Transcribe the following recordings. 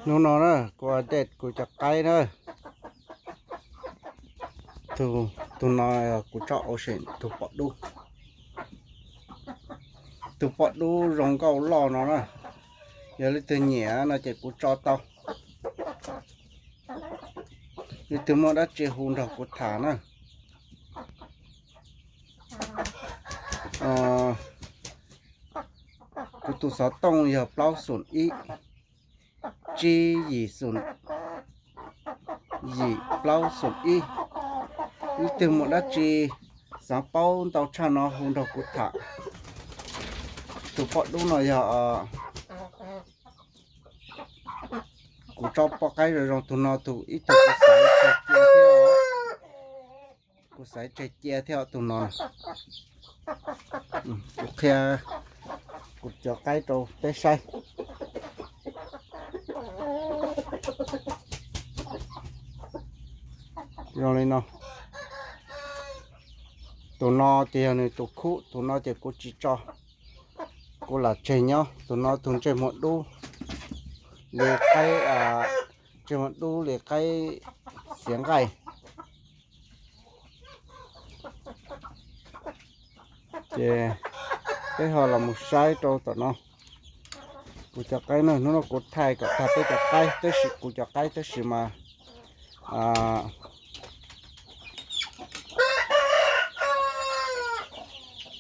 Hnub no na kuv update kuv cov qaib na. Tus no kuv tso auction tus pom dub. Tus pom dub zoo nkauj loj no na. Yog leej twg nyiam no ces kuv tso tau. Leej twg muaj dab tsi hu nrog kuv tham na. Kuv tus xov tooj yog plaub xoom ib, tsib yim xoom, yim plaub xoom ib. Leej twg muaj dab tsi xav paub ntau tshaj no hu nrog kuv tham. Tus poj dub no yog kuv tso poj qaib zoo zoo, tus no tus ib tug kuv xaiv tseg cia thiab, kuv xaiv tseg cia thiab tus no. Kuv qhia kuv cov qaib rau peb saib. Zoo li no. Tus no ces yog nws tus khub, tus no ces kuv tsis tso, kuv lam tseg nyob. Tus no tus ntsej muag dub li qaib, ntsej muag dub li qaib xiav nqaij. Ces peb ho los mus saib rau tom no. Kuv cov qaib na, hnub no kuv thaij kom tag peb cov qaib, tab sis kuv cov qaib tab sis mas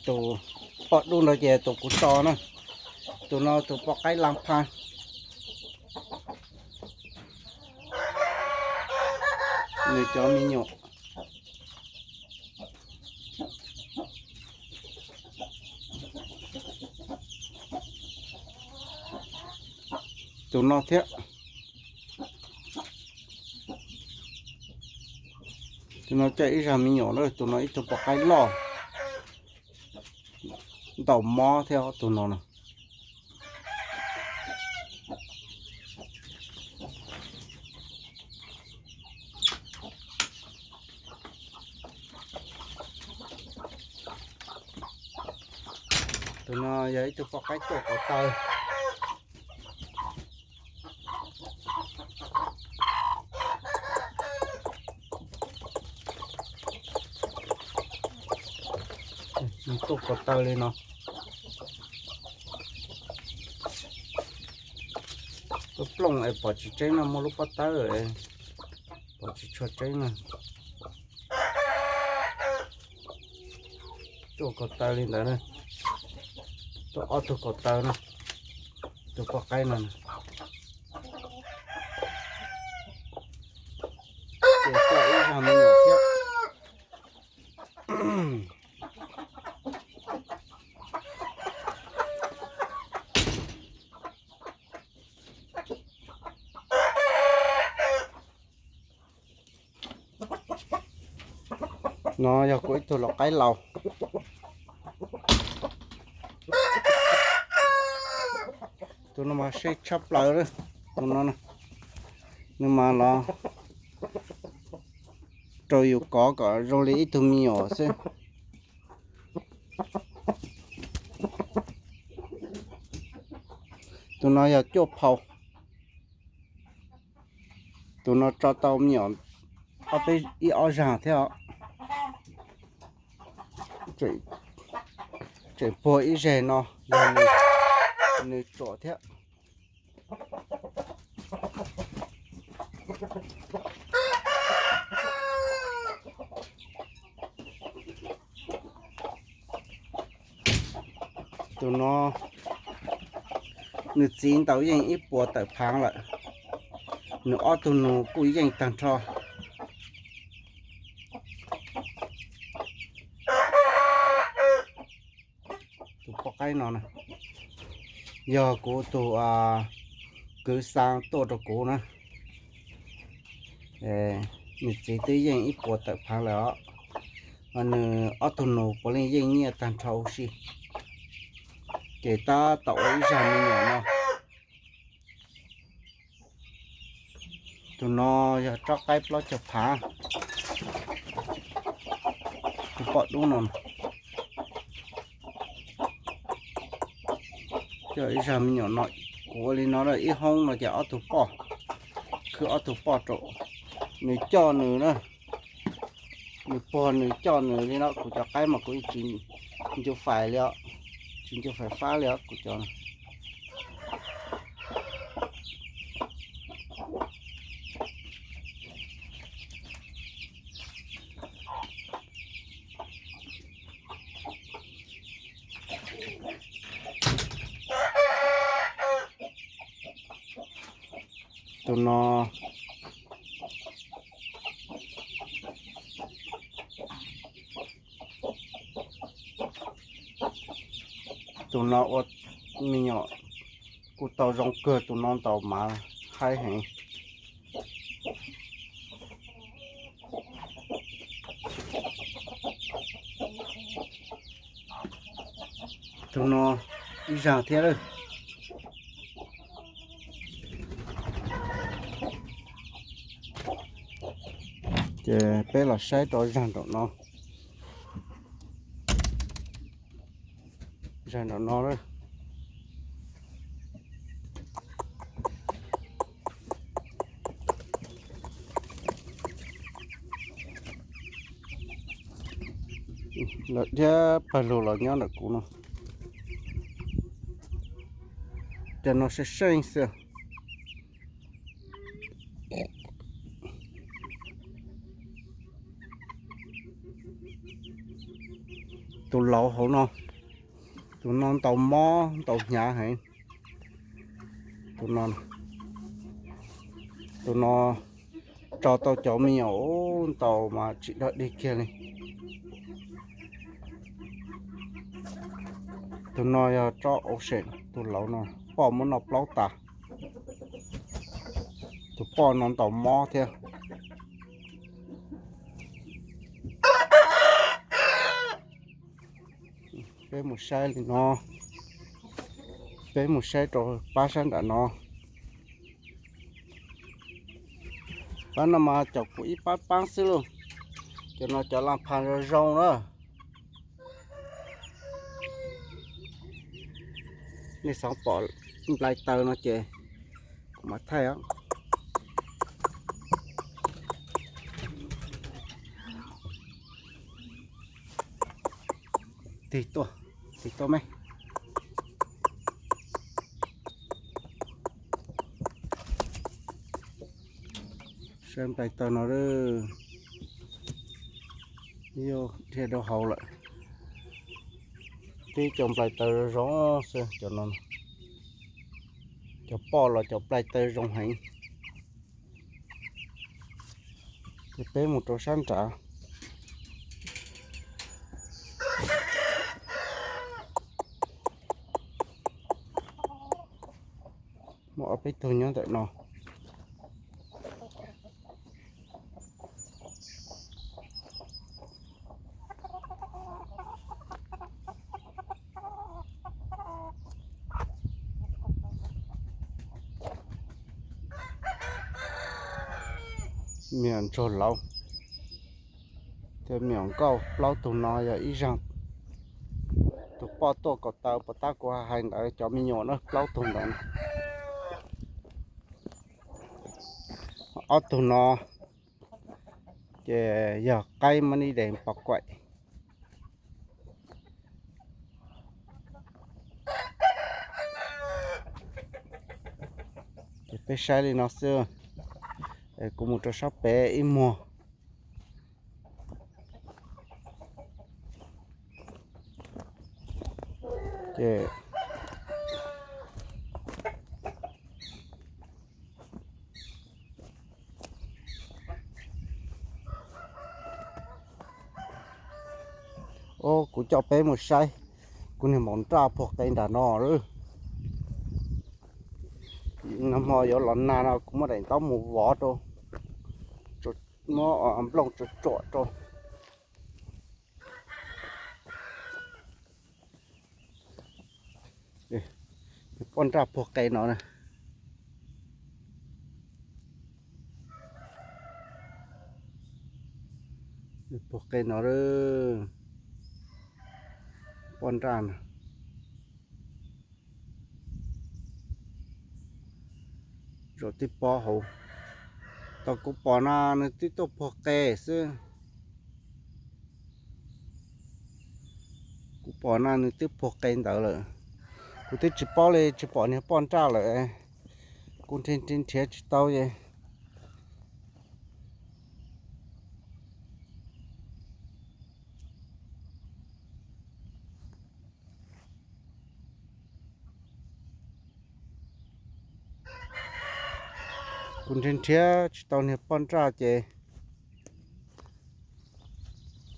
tus poj dub no ces tus kuv tso na. Tus no tus poj qaib laj pha. Nws cov me nyuam. Tus no thiab. Tus no coj ib zag me nyuam lawm, tus no ib tug poj qaib loj, ntaus mob thiab tus no na. Tus no yog ib tug poj qaib tuaj kaus taw. Tuaj kaus taw li no. Lub plooj es pom tsis tseeb no, muaj lub pob tawb pom tsis tshua tseeb na. Tuaj kaus taw li ntawd na. Tuaj ob tug kaus taw na. Tus poj qaib no ces coj ib zag me nyuam thiab. No yog kuv ib tug lau qaib laus. Tus no mas seb tshaj plaws, tus no, nws mas los rau yus kov kom zoo li ib tug me nyuam xwb. Tus no yog cuaj phau. Tus no tso tau me nyuam ob peb ib ob zag thiab os. Tseem puag ib zeg no yog nws tsuam thiab. Tus no nws txiv ntaus yeej ib puas tawm phaav lawm, nws ob tug nus kuj yeej tag nrho. Tus poj qaib no na, yog kuv tus kwv xa tuaj rau kuv na. Nws txiv twb yeej ib puas tawm phaav lawm os, nws ob tug nus puav leej yeej nyiaj tag nrho huv si. Ces tab tom ua ib zag me nyuam no. Tus no yog tsob qaib plaub caug phaav. Tus poj dub no, coj ib zag me nyuam no Ua li no na, ib hoob no ces ob tug poj, khwv ob tug poj rau, nws coj nws na, nws puag nws coj nws li no. Kuv cov qaib mas kuv tsis ncu fais li os, tsis ncu fais fab li os kuv cov. Tus no, tus no ua me nyuam kuj tau zoo kawg, tus no ntaus mas haib heev. Tus no ib zaug thiab lawm. Ces peb los saib rau zaug nraum no, zaug nraum no lawm. Lawm thiab, pawg lug los nyob ntawm kuv no. Cov no seej seej xwb. Tus laus hauv no, tus no ntaus mob ntaus hnyav heev. Tus no, tus no tso tau cov me nyuam ntaus mas tsis dog dig kiag li. Tus no yog tsob Ocean, tus laus no poj muab noj plaub tas. Tus poj no ntaus mob thiab. Peb mus saib li no, peb mus saib rau pab sab nram no. Pab no mas cov kuv ib pab paab xwb lauj. Cov no cov laj pha zoo zoo na. Nej xav pom nplai taw no ces kuv mam thaij os. Tig tuaj, tig tuaj me. Saib nplai taw no, yuav dhia rau hauv lawm. Tib cov nplai taw zoo xwb cov no. Cov poj los cov nplai taw zoo heev. Ces peb mus rau sab nrad. Muaj ob peb tug nyob ntawm no. Me nyuam ntsuag laus thiab me nyuam nkauj plaub tug no yog ib zaug. Tus poj tuaj kom taw puas tab kuv hais ntawd, cov me nyuam na plaub tug ntawd. Ob tug no ces yog qaib Money Day pos kuaim. Ces peb saib li no xwb, kuv mus rau sab pem ib muag. Ces Ua kuv coj peb mus saib kuv niag maum nraj puag qe nram no lawm. Nag hmo yuav los nag no kuv muab daim ntaub mus vov rau, muab nplooj tsuam tsuam rau. Poj nraj puag qe no na. Puag qe no, poj nraj no. Zaum tib pob hauv, tau kuv pom no nws twb tuaj puag qe xwb. Kuv pom no nws twb puag qe ntawd lawm. Kuv twb tsis paub li, tsis pom niag poj nraj lawm. Kuv nrhiav nrhiav tsis tau li. Kuv nrhiav nrhiav tsis tau niag poj nraj ces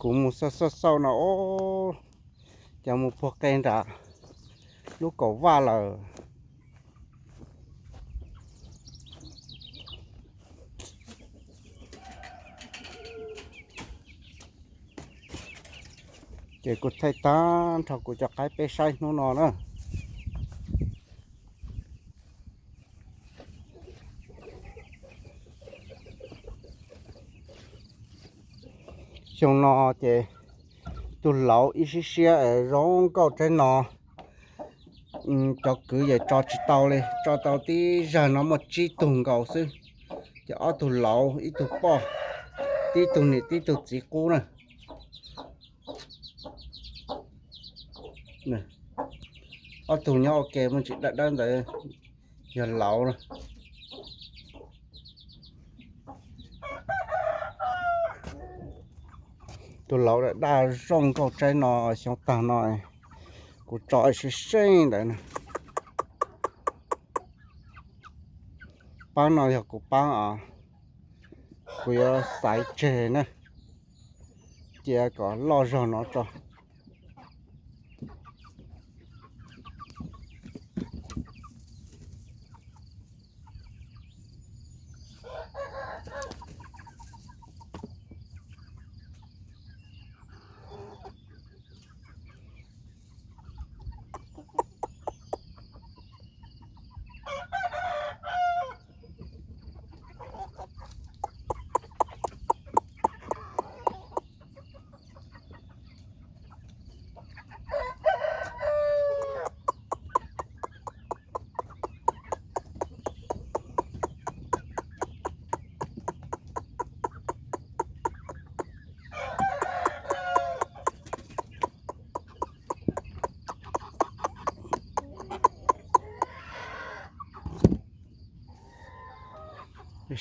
kuv mus xauj xauj xauj no, o, cas mus puag qe nram lub kaum vaj lawm. Ces kuv thaij tag nrho kuv cov qaib peb saib hnub no na. Xyoo no ces tus lauv ib siab siab es zoo nkauj tsaib no. Cov kwv yeej tso tsis tau li, tso tau tib zag no muaj tsib tug nkaus xwb. Ces ob tug lauv ib tug poj, tib tug niam tib tug txiv qub na. Ob tug nyob ua ke muaj ntsis dawb dawb ntawd yog lauv na. Tus lauv daj daj zoo nkauj tsaib no, xyoo tag no kuv tso seb seb ntawd na. Paab no yog kuv paab os, kuv yuav xaiv tseg na, cia kom loj zog no tso.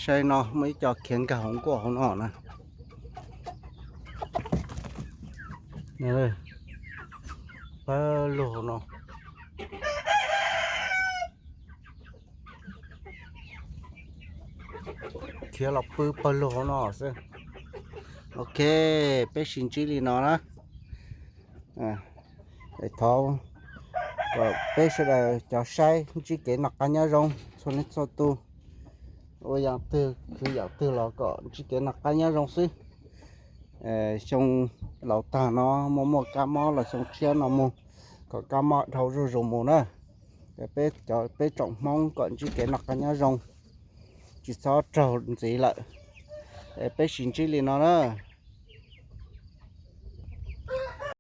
Saib no muaj ib co khiav nkag hauv nkuaj hauv no na. Pawg lug no. Khiav los pw pawg lug hauv no xwb. Ok, peb sib ntsib li no na. Thov kom peb sawv daws cov saib ntsib kev noj qab nyob zoo txhua leej txhua tus. Ua yaam twg khwv yaam twg los kom ntsib kev noj qab nyob zoo xwb. Xyoo laus tag no muaj muaj kab mob los xyoo tshiab no mus kom kab mob dhau zuj zus mus na. Peb cov peb tsoom Hmoob kom ntsib kev noj qab nyob zoo, tsis txhob raug ntxiv lawm. Peb sib ntsib li no na.